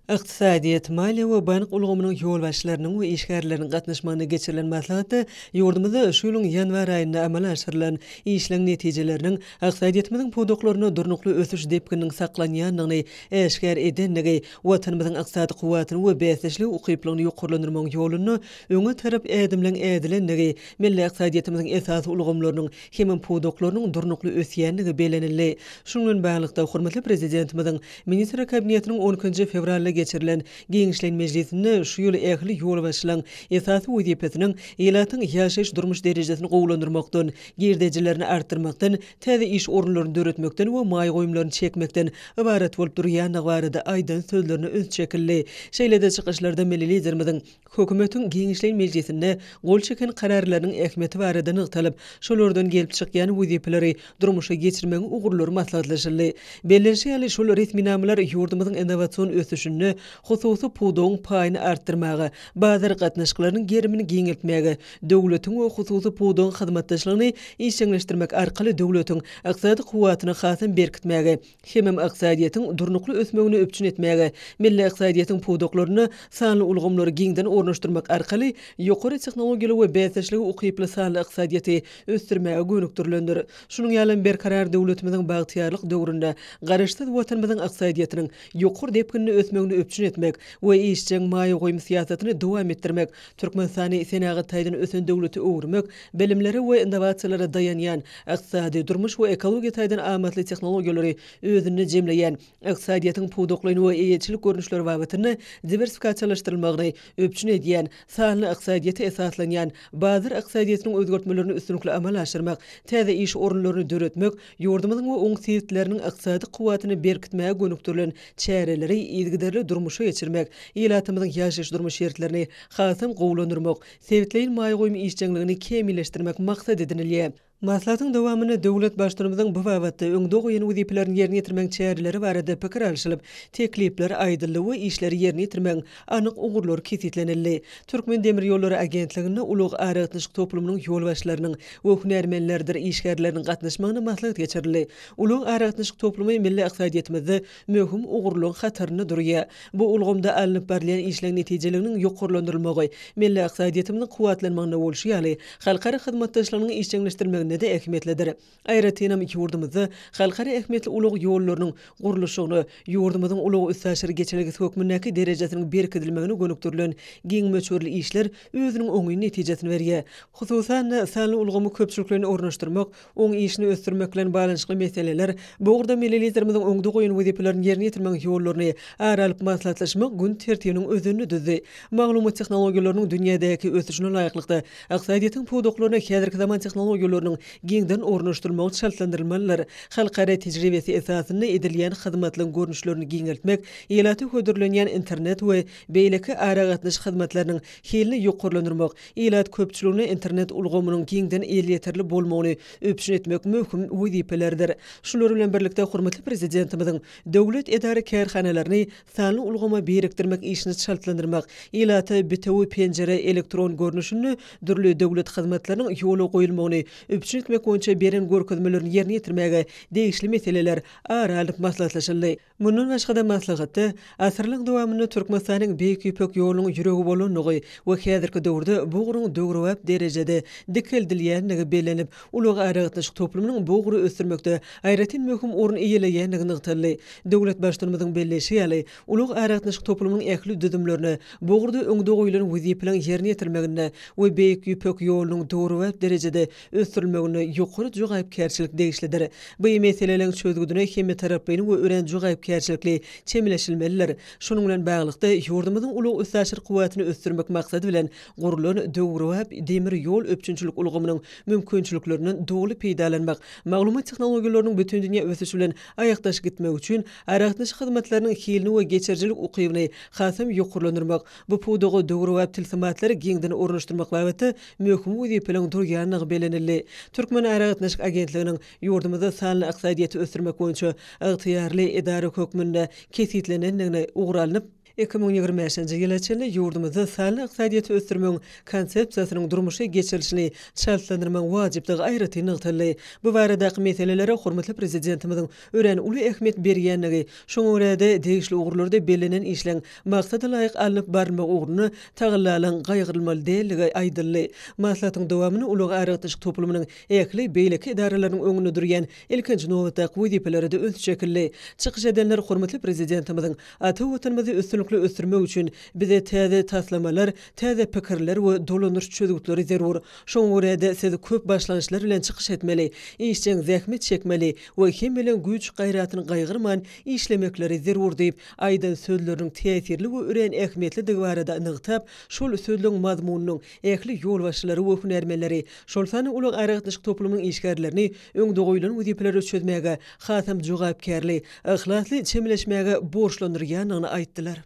Ykdysadyýet, maliýe we bank ulgamynyň ýolbaşçylarynyň we işgärleriniň gatnaşmagynda geçirilen maslahatda ýurdumyzda şu ýylyň ýanwar aýynda amala aşyrylan işleň netijeleriniň ykdysadyýetimiziň pudaklarynda durnukly ösüş depgininiň saklanýandygyny äşgär edendigi, Watanymyzyň ykdysady kuwwatyny we bäsdeşlige ukyplygyny ýokarlandyrmagyň ýolunda öňe tarap ädimleň ädilendigi, milli ykdysadyýetimiziň esasy ulgamlarynyň hemem pudaklarynyň durnukly ösýändigi bellenildi. Şunuň bilen baglylykda, hormatly Prezidentimiziň Ministrler Kabinetiniň on ikinji fewralda geçirilen giňişleýin mejlisinde şu ýyl ähli ýolbaşçylaryň esasy wezipesiniň ilatyň ýaşaýyş-durmuş derejesini gowulandyrmakdan, girdejilerini artdyrmakdan, täze iş orunlaryny döretmekden we maýa goýumlaryny çekmekden ybarat bolup durýandygy barada aýdan sözlerine üns çekildi. Şeýle-de çykyşlarda milli Liderimiziň Hökümetiň giňişleýin mejlisinde gol çeken kararlarynyň ähmiýeti barada nygtalyp, şolardan gelip çykýan wezipeleri durmuşa geçirmegiň ugurlary maslahatlaşyldy. Bellenişi ýaly, şol resminamalar ýurdumyzyň innowasion ösüşinde hususy pudagyň paýyny artdyrmaga, bazar gatnaşyklarynyň gerimini giňeltmäge, döwletiň we hususy pudagyň hyzmatdaşlygyny işjeňleşdirmek arkaly döwletiň ykdysady kuwwatyny hasam berkitmäge, hemem ykdysadyýetiň durnukly ösmegini üpjün etmäge, milli ykdysadyýetiň pudaklarynda sanly ulgamlary giňden ornaşdyrmak arkaly ýokary tehnologiýaly we bäsdeşlige ukyply sanly ykdysadyýeti ösdürmäge gönükdirilendir. Şunuň ýalam Berkarar döwletimiziň bagtyýarlyk döwründe Garaşsyz Watanymyzyň ykdysadyýetiniň ýokary depginde ösmegini üpjün etmek we işjeň maýa goýum syýasatyny dowam etdirmek, Türkmenistany senagat taýdan ösen döwlete öwürmek, bilimlere we innowasiýalara daýanýan, ykdysady, durmuş we ekologiýa taýdan amatly tehnologiýalary özünde jemleýän ykdysadyýetiň pudaklaýyn we eýeçilik görnüşleri babatynda diwersifikasiýalaşdyrylmagyny üpjün edýän sanly ykdysadyýete esaslanýan bazar ykdysadyýetiniň özgertmelerini üstünlikli amala aşyrmak, täze iş orunlaryny döretmek, ýurdumyzyň we oň sebitleriniň ykdysady kuwwatyny berkitmäge gönükdirilen çäreleri yzygiderli durmuşa geçirmek, ilatymyzyň ýaşaýyş-durmuş şertlerini hasam gowulandyrmak, sebitleýin maýa goýum işjeňligini kämilleşdirmek maksat edinilýär. Maslahatyň dowamynda döwlet Baştutanymyzyň bu babatda öňde goýan wezipelerini ýerine ýetirmegiň çäreleri barada pikir alşylyp, teklipler aýdyldy we işleri ýerine ýetirmegiň anyk ugurlary kesgitlenildi. Türkmendemirýollary agentliginde ulag-aragatnaşyk toplumynyň ýolbaşçylarynyň we hünärmenlerdir işgärleriniň gatnaşmagynda maslahat geçirildi. Ulag-aragatnaşyk toplumy milli ykdysadyýetimizde möhüm ugurlaryň hatarynda durýar. Bu ulgamda alnyp barylýan işleň netijeliginiň ýokarlandyrylmagy milli ykdysadyýetimiziň kuwwatlanmagynda bolşy ýaly, halkara hyzmatdaşlygynyň işjeňleşdirilmeginde-de ähmiýetlidir. Aýratynam, ýurdumyzda halkara ähmiýetli ulag ýollarynyň gurluşygyna, ýurdumyzyň ulag-üstaşyr geçelgesi hökmündäki derejesiniň berkidilmegine gönükdirilen giň möçberli işler özüniň oňyn netijesini berýär. Hususan-da, sanly ulgamy köpçülikleýin ornaşdyrmak, oň işini ösdürmek bilen baglanyşykly meseleler, bu ugurda milli Liderimiziň öňde goýan wezipelerini ýerine ýetirmegiň ýollaryny ara alyp maslahatlaşmak gün tertibiniň özenini düzdi. Maglumat tehnologiýalarynyň dünýädäki ösüşine laýyklykda, ykdysadyýetiň pudaklaryna häzirki zaman tehnologiýalarynyň giňden ornaşdyrylmagy çaltlandyrylmalydyr. Halkara tejribesi esasynda edilýän hyzmatlaryň görnüşlerini giňeltmek, ilata hödürlenýän internet we beýleki aragatnaşyk hyzmatlarynyň hilini ýokarlandyrmak, ilat köpçüligine internet ulgamynyň giňden elýeterli bolmagyny üpjün etmek möhüm wezipelerdir. Şular bilen birlikde, hormatly Prezidentimiziň döwlet edara-kärhanalaryny sanly ulgama birikdirmek işini çaltlandyrmak, ilata bitewi penjire elektron görnüşinde dürli döwlet hyzmatlarynyň ýola goýulmagyny üpjün etmek boýunça beren görkezmelerini ýerine ýetirmäge degişli meseleler ara alnyp maslahatlaşyldy. Mundan başga-da maslahatda asyrlaryň dowamynda Türkmenistanyň Beýik Ýüpek ýolunyň ýüregi bolandygy we häzirki döwürde bu ugruň döwrebap derejede dikeldilýändigi bellenip, ulag-aragatnaşyk toplumynyň bu ugry ösdürmekde aýratyn möhüm orun eýeleýändigi nygtaldy. Döwlet Baştutanymyzyň belleýşi ýaly, ulag-aragatnaşyk toplumynyň ähli düzümlerine bu ugurda öňde goýlan wezipeleriň ýerine ýetirilmeginde we Beýik Ýüpek ýolunyň döwrebap derejede ösdürilmeginde ýokary jogapkärçilik degişlidir. Bu meseleleriň çözgüdine hemmetaraplaýyn we örän jogapkärçilikli. jogapkärçilikli çemeleşilmelidir. Şunuň bilen baglylykda, ýurdumyzyň ulag-üstaşyr kuwwatyny ösdürmek maksady bilen gurlan döwrebap demir ýol üpjünçilik ulgamynyň mümkinçiliklerinden doly peýdalanmak, maglumat tehnologiýalarynyň bütindünýä ösüşi bilen aýakdaş gitmegi üçin aragatnaşyk hyzmatlarynyň hilini we geçirijilik ukybyny hasam ýokarlandyrmak, bu pudaga döwrebap tilsimatlary giňden ornaşdyrmak babatda möhüm wezipeleriň durýandygy bellenildi. Türkmenaragatnaşyk agentliginiň ýurdumyzda sanly ykdysadyýeti ösdürmek boýunça ygtyýarly edara hökmünde kesgitlenendigini ugur alnyp, 2025-nji ýyla çenli ýurdumyzda sanly ykdysadyýeti ösdürmegiň Konsepsiýasynyň durmuşa geçirilişini çaltlandyrmagyň wajypdygy aýratyn nygtaldy. Bu baradaky meselelere hormatly Prezidentimiziň örän uly ähmiýet berýändigi, şoňa görä-de, degişli ugurlarda bellenen işleň maksada laýyk alnyp barylmagy ugrunda tagallalaryň gaýgyrylmaly däldigi aýdyldy. Maslahatyň dowamynda ulag-aragatnaşyk toplumynyň ähli beýleki edaralarynyň öňünde durýan ilkinji nobatdaky wezipelere-de üns çekildi. Çykyş edenler hormatly Prezidentimiziň ata Watanymyzy üstünlikli ösdürmek üçin bize täze taslamalar, täze pikirler we dolandyryş çözgütleri zerur. Şoňa görä-de, siz köp başlangyçlar bilen çykyş etmeli, işjeň zähmet çekmeli we hemmeleň güýç-gaýratyny gaýgyrman işlemekleri zerur diýip, aýdan sözleriniň täsirli we örän ähmiýetlidigi barada nygtap, şol sözleň mazmunynyň ähli ýolbaşçylary we hünärmenleri, şol sanda ulag-aragatnaşyk toplumynyň işgärlerini öňde goýlan wezipeleri çözmäge hasam jogapkärli, yhlasly çemeleşmäge borçlandyrýandygyny aýtdylar.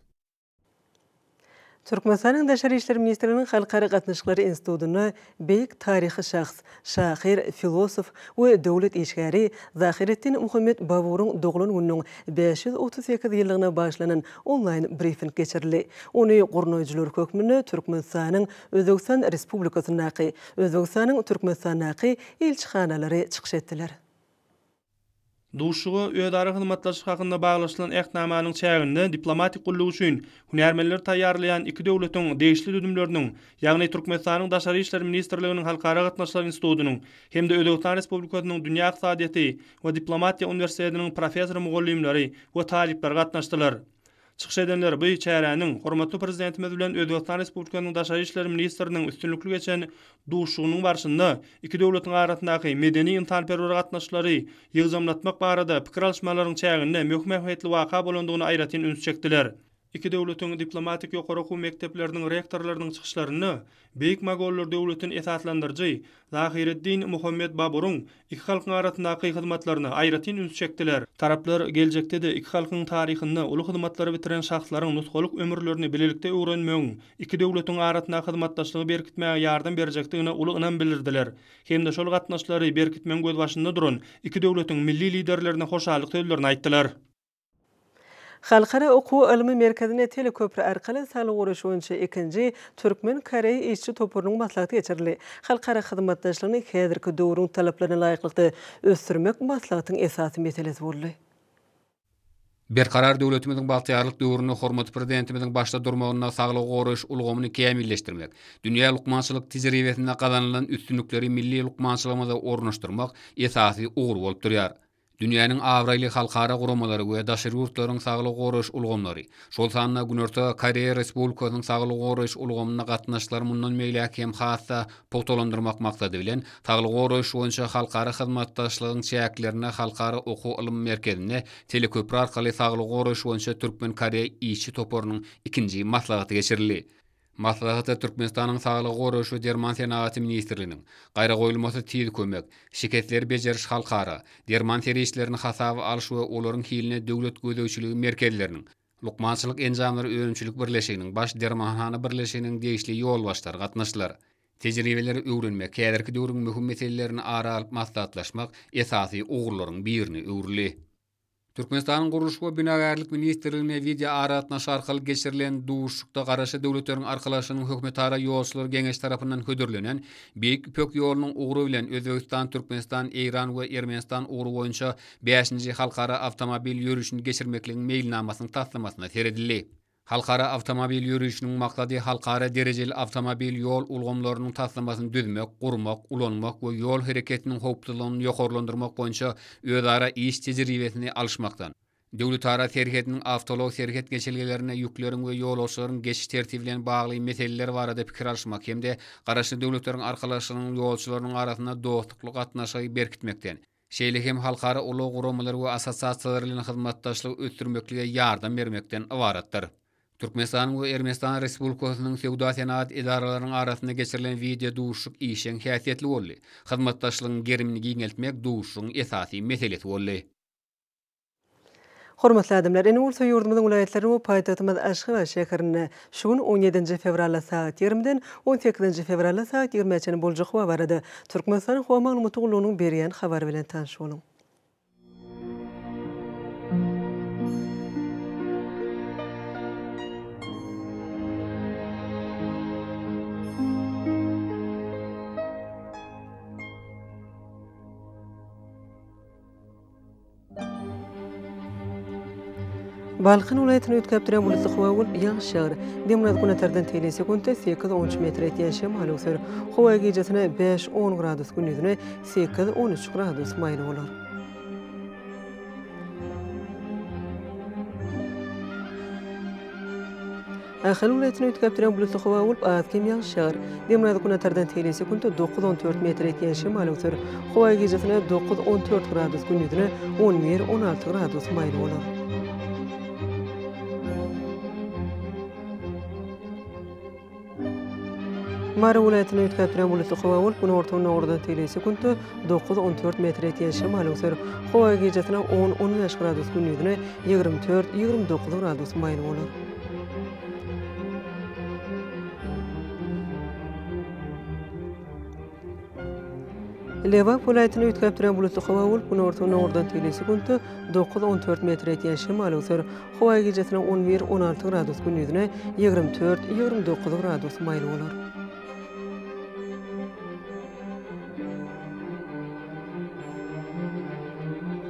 Türkmenistanyň Daşary işler ministrliginiň Halkara gatnaşyklary institutynda beýik taryhy şahs, şahyr, filosof we döwlet işgäri Zahyreddin Muhammet Baburyň doglan gününiň 538 ýyllygyna bagyşlanan onlaýn brifing geçirildi. Ony gurnaýjylar hökmünde Türkmenistanyň Özbegistan Respublikasyndaky, Özbegistanyň Türkmenistandaky ilçihanalary çykyş etdiler.
Duşuşyga özara hyzmatdaşlyk hakynda baglaşylan Ähtnamanyň çäginde diplomatik gulluk üçin hünärmenleri taýýarlaýan iki döwletiň degişli düzümleriniň, ýagny Türkmenistanyň Daşary işler ministrliginiň Halkara gatnaşyklary institutynyň hem-de Özbegistan Respublikasynyň Dünýä ykdysadyýeti we diplomatiýa uniwersitetiniň professor-mugallymlary we talyplary gatnaşdylar. Çykyş edenler bu çäräniň hormatly Prezidentimiz bilen Özbegistan Respublikasynyň daşary işler ministriniň üstünlikli geçen duşuşygynyň barşynda iki döwletiň arasyndaky medeni-ynsanperwer gatnaşyklary ýygjamlatmak barada pikir alyşmalaryň çäginde möhüm ähmiýetli waka bolandygyna aýratyn üns çekdiler. Iki döwletiň diplomatik ýokary okuw mekdepleriniň rektorlarynyň çykyşlarynda Beýik Mogollar döwletini esaslandyryjy Zahyreddin Muhammet Baburyň iki halkyň arasyndaky hyzmatlaryna aýratyn üns çekdiler. Taraplar geljekde-de iki halkyň taryhynda uly hyzmatlary bitiren şahslaryň nusgalyk ömürlerini bilelikde öwrenmegiň iki döwletiň arasyndaky hyzmatdaşlygy berkitmäge ýardam berjekdigine uly ynam bildirdiler hem-de şol gatnaşyklary berkitmegiň gözbaşynda duran iki döwletiň milli Liderlerine hoşallyk sözlerini aýtdylar.
Halkara okuw-ylmy merkezinde teleköpri arkaly saglygy goraýyş boýunça ikinji türkmen-koreý işçi toparynyň maslahaty geçirildi. Halkara hyzmatdaşlygyny häzirki döwrüň talaplaryna laýyklykda ösdürmek maslahatyň esasy meselesi boldy.
Berkarar döwletimiziň bagtyýarlyk döwründe hormatly Prezidentimiziň başda durmagynda saglygy goraýyş ulgamyny kämilleşdirmek, dünýä lukmançylyk tejribesinde gazanylan üstünlikleri milli lukmançylygymyza ornaşdyrmak esasy ugur bolup durýar. Dünýäniň abraýly halkara guramalary we daşary ýurtlaryň saglygy goraýyş ulgamlary, şol sanda Günorta Koreýa Respublikasynyň saglygy goraýyş ulgamynda gatnaşyklary mundan beýläk hem has-da pugtalandyrmak maksady bilen, saglygy goraýyş boýunça halkara hyzmatdaşlygyň çäklerinde Halkara okuw-ylym merkezinde teleköpri arkaly saglygy goraýyş boýunça türkmen-koreý işçi toparynyň ikinji maslahaty geçirildi. Maslahata Türkmenistanyň Saglygy goraýyş we derman senagaty ministrliginiň, Gaýragoýulmasyz tiz kömek, Şikesleri bejeriş halkara, Derman serişdelerini hasaba alyş we olaryň hiline döwlet gözegçiligi merkezleriniň, Lukmançylyk enjamlary önümçilik birleşiginiň, Baş dermanhana birleşiginiň degişli ýolbaşçylary gatnaşdylar. Tejribeleri öwrenmek, häzirki döwrüň möhüm meselelerini ara alyp maslahatlaşmak esasy ugurlaryň birine öwrüldi. Türkmenistanyň Gurluşyk we binagärlik ministrliginde wideoaragatnaşyk arkaly geçirilen duşuşykda Garaşsyz Döwletleriň Arkalaşygynyň Hökümetara Ýolçular Geňeşi tarapyndan hödürlenen Beýik Ýüpek ýolunyň ugry bilen Özbegistan, Türkmenistan, Eýran we Ermenistan ugry boýunça bäşinji halkara awtomobil ýörişini geçirmekligiň meýilnamasynyň taslamasyna seredildi. Halkara awtomobil ýörişiniň maksady halkara derejeli awtomobil ýol ulgamlarynyň taslamasyny düzmek, gurmak, ulanmak we ýol hereketiniň howpsuzlygyny ýokarlandyrmak boýunça özara iş tejribesini alyşmakdan, döwletara serhediniň awtoulag serhet geçelgelerinde ýükleriň we ýolagçylaryň geçiş tertibi bilen bagly meseleler barada pikir alyşmak hem-de Garaşsyz Döwletleriň Arkalaşygynyň ýolçularynyň arasynda dostlukly gatnaşygy berkitmekden. Şeýle hem halkara ulag guramalary we assosiasiýalary bilen hyzmatdaşlygy ösdürmeklige ýardam bermekden ybaratdyr. Türkmenistanyň we Ermenistan Respublikasynyň Söwda-senagat edaralarynyň arasynda geçirilen wideo duşuşyk işjeň häsiýetli boldy. Hyzmatdaşlygyň gerimini giňeltmek duşuşygyň esasy meselesi boldy.
Hormatly adamlar, indi bolsa ýurdumyzyň welaýatlarynda we paýtagtymyz Aşgabat şäherinde şu gün on ýedinji fewralda sagat ýigrimiden on sekizinji fewralda sagat ýigrimä çenli boljak howa barada Türkmenistanyň Howa maglumaty gullugynyň berýän habary bilen tanyş boluň. Balkan welaýatyny üýtgäp durýan bulutly howa bolup, ýagyş ýagar. Demirgazyk-günortadan tegelek sekuntda sekiz-on üç metr etýän şemal öwser. Howa gijesine bäş-on gradus, gündizine sekiz-on üç gradus maýyl bolar. Ahal welaýatynda üýtgäp durýan bulutly howa bolup, az-kem ýagyş ýagar. Demirgazyk-günortadan tegelek sekuntda dokuz-on dört metr etýän şemal öwser. Howa gijesine dokuz-on dört gradus, gündizine on bir-on alty gradus maýyl bolar. Mary welaýatynda üýtgäp durýan bulutly howa bolup, günorta-gündogardan tegelek sekuntda dokuz-on dört metr etýän şemal öwser. Howa gijesine on-on bäş gradus, gündizine 24, 29 gradus maýyl bolar. Lebap welaýatynda üýtgäp durýan bulutly howa bolup, günorta-günordan tegelek sekuntda dokuz-on dört metr ýetýän şemal öwser. Howa gijesine on bir, on alty gradus, gündizine 24, 29 gradus maýyl bolar.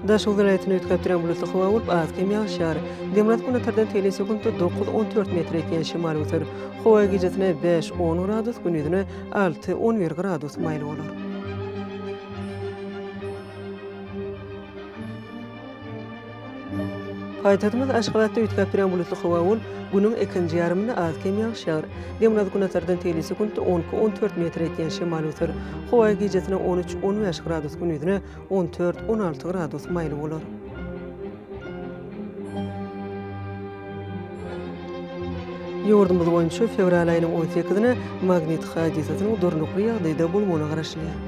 Daşoguz welaýatynda üýtgäp durýan bulutly howa bolup, az-kem ýagyş ýagar. Demirgazyk-günortadan tegelek sekuntda dokuz-on dört metr ýetýän şemal öwser. Howa gijesine bäş-on gradus, gündizine alty-on bir gradus maýyl bolar. Paýtagtymyz Aşgabatda üýtgäp durýan bulutly howa bolup, günüň ikinji ýarymynda az-kem ýagyş ýagar. Demirgazyk-günortadan tegelek sekuntda on iki, on dört metr ýetýän şemal öwser. Howa gijesine on üç, on bäş gradus, gündizine on dört, on alty gradus maýyl bolar. Ýurdumyz boýunça fewral aýynyň on sekizine magnit hadysasynyň durnukly ýagdaýda bolmagyna garaşylýar.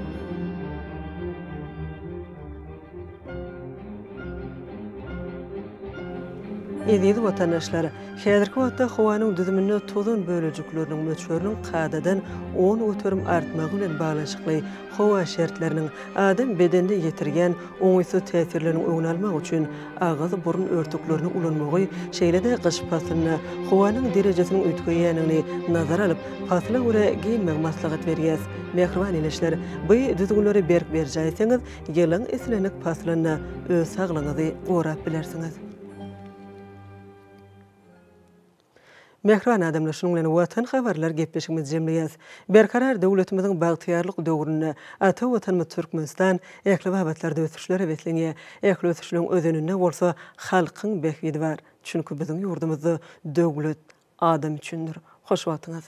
Eziz watandaşlar! Häzirki wagtda howanyň düzüminde tozan bölejikleriniň möçberiniň kadadan 10% artmagy bilen baglanyşykly howa şertleriniň adam bedenine ýetirýän oňaýsyz täsirleriniň öňüni almak üçin agyz-burun örtüklerini ulanmagy, şeýle-de gyş paslynda howanyň derejesiniň üýtgeýändigini nazara alyp, pasla görä geýinmegi maslahat berýäs. Mähriban ildeşler, bu düzgünleri berk berjaý etseňiz, Ýylyň islendik paslynda öz saglygyňyzy gorap bilersiňiz. Mähriban adamlar, şunuň bilen Watan habarlar gepleşigimizi jemleýäs. Berkarar döwletimiziň bagtyýarlyk döwründe ata Watanymyz Türkmenistan ähli babatlarda ösüşlere beslenýär. Ähli ösüşleriň özeninde bolsa halkyň bähbidi bar. Çünki biziň ýurdumyzda döwlet adam üçindir. Hoş wagtyňyz!